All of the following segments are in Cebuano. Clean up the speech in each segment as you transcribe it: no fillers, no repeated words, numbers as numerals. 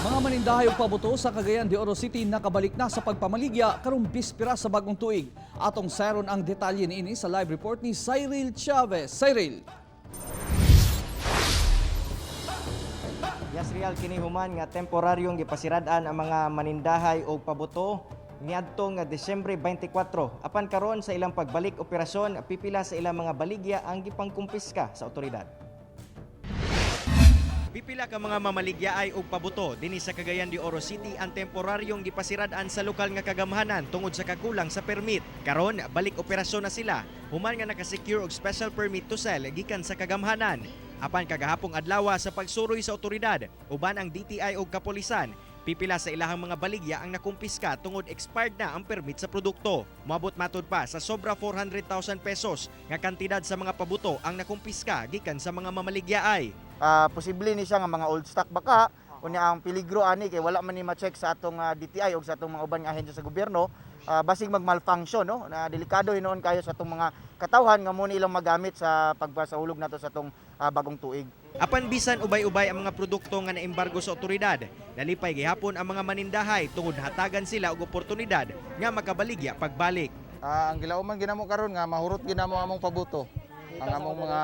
Mga manindahay og pabuto sa Cagayan de Oro City nakabalik na sa pagpamaligya karong bispera sa bagong tuig. Atong sayron ang detalye niini sa live report ni Cyril Chavez. Cyril. Yes, Real, kini human nga temporaryong gipasirad-an ang mga manindahay og pabuto niadto nga Disyembre 24. Apan karon sa ilang pagbalik operasyon, pipila sa ilang mga baligya ang gipangkumpiska sa otoridad. Pipila ka mga mamaligya ay og pabuto dinhi sa Cagayan de Oro City ang temporaryong gipasirad-an sa lokal nga kagamhanan tungod sa kakulang sa permit. Karon balik operasyon na sila human nga nakasecure og special permit to sell gikan sa kagamhanan. Apan kagahapong adlaw, sa pagsuroy sa otoridad uban ang DTI og kapolisan, pipila sa ilahang mga baligya ang nakumpiska tungod expired na ang permit sa produkto. Moabot matud pa sa sobra 400,000 pesos nga kantidad sa mga pabuto ang nakumpiska gikan sa mga mamaligya ay. Posible ni siya nga mga old stock baka. Unya ang peligro ani kay wala man ni ma-check sa atong DTI o sa atong mga uban nga ahensya sa gobyerno, basig mag-malfunction, no, na delikado hinuon kayo sa atong mga katawhan nga mo ni ilang magamit sa pagpasahulog nato sa atong bagong tuig. Apan bisan ubay-ubay ang mga produkto nga naembargo sa otoridad, nalipay gihapon ang mga manindahay tungod hatagan sila og oportunidad nga makabaligya pagbalik. Ang gilauman ginamo karon nga mahurot ginamo among pabuto, ang among mga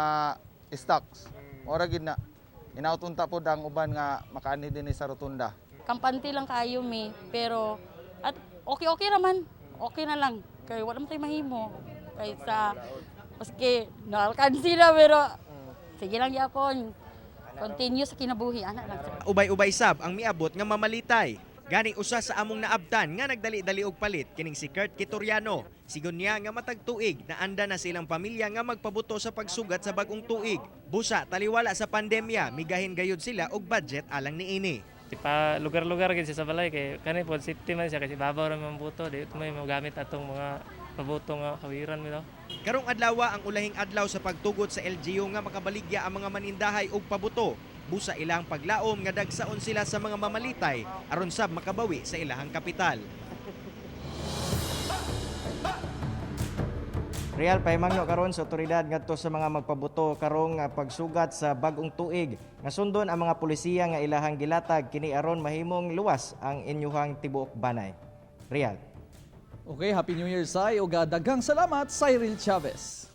stocks. Ora gid na. Inaut unta pod ang uban nga makaanhi dinhi sa rotunda. Kampante lang kayo mi, pero at okay okay raman, okay na lang kay wala man tay mahimo kay sa maski naalkansi na, pero sige lang gyapon, continue sa kinabuhi ana lang. Ubay-ubay sab ang miabot nga mamalitay. Gani usa sa among naabtan nga nagdali-dali og palit kining si Kurt Kitoriano. Sigon niya nga matag tuig na anda na silang pamilya nga magpabuto sa pagsugat sa bagong tuig. Busa taliwala sa pandemya, migahin gayud sila og budget alang niini. Pa lugar-lugar gid siya sa balay kay kani pod safety man siya kasi babaw ra man buto, di may magamit atong mga pabuto nga kawiran bitaw. Karong adlaw ang ulahing adlaw sa pagtugot sa LGU nga makabaligya ang mga manindahay og pabuto. Busa ilang paglaom nga dagsaon sila sa mga mamalitay aron sab makabawi sa ilahang kapital. Real, pahimangno karon sa otoridad ngadto sa mga magpabuto karong pagsugat sa bag-ong tuig nga sundon ang mga pulisiya nga ilahang gilatag kini aron mahimong luwas ang inyuhang tibuok banay. Real. Okay, Happy New Year, Sai. Ug daghang salamat, Cyril Chavez.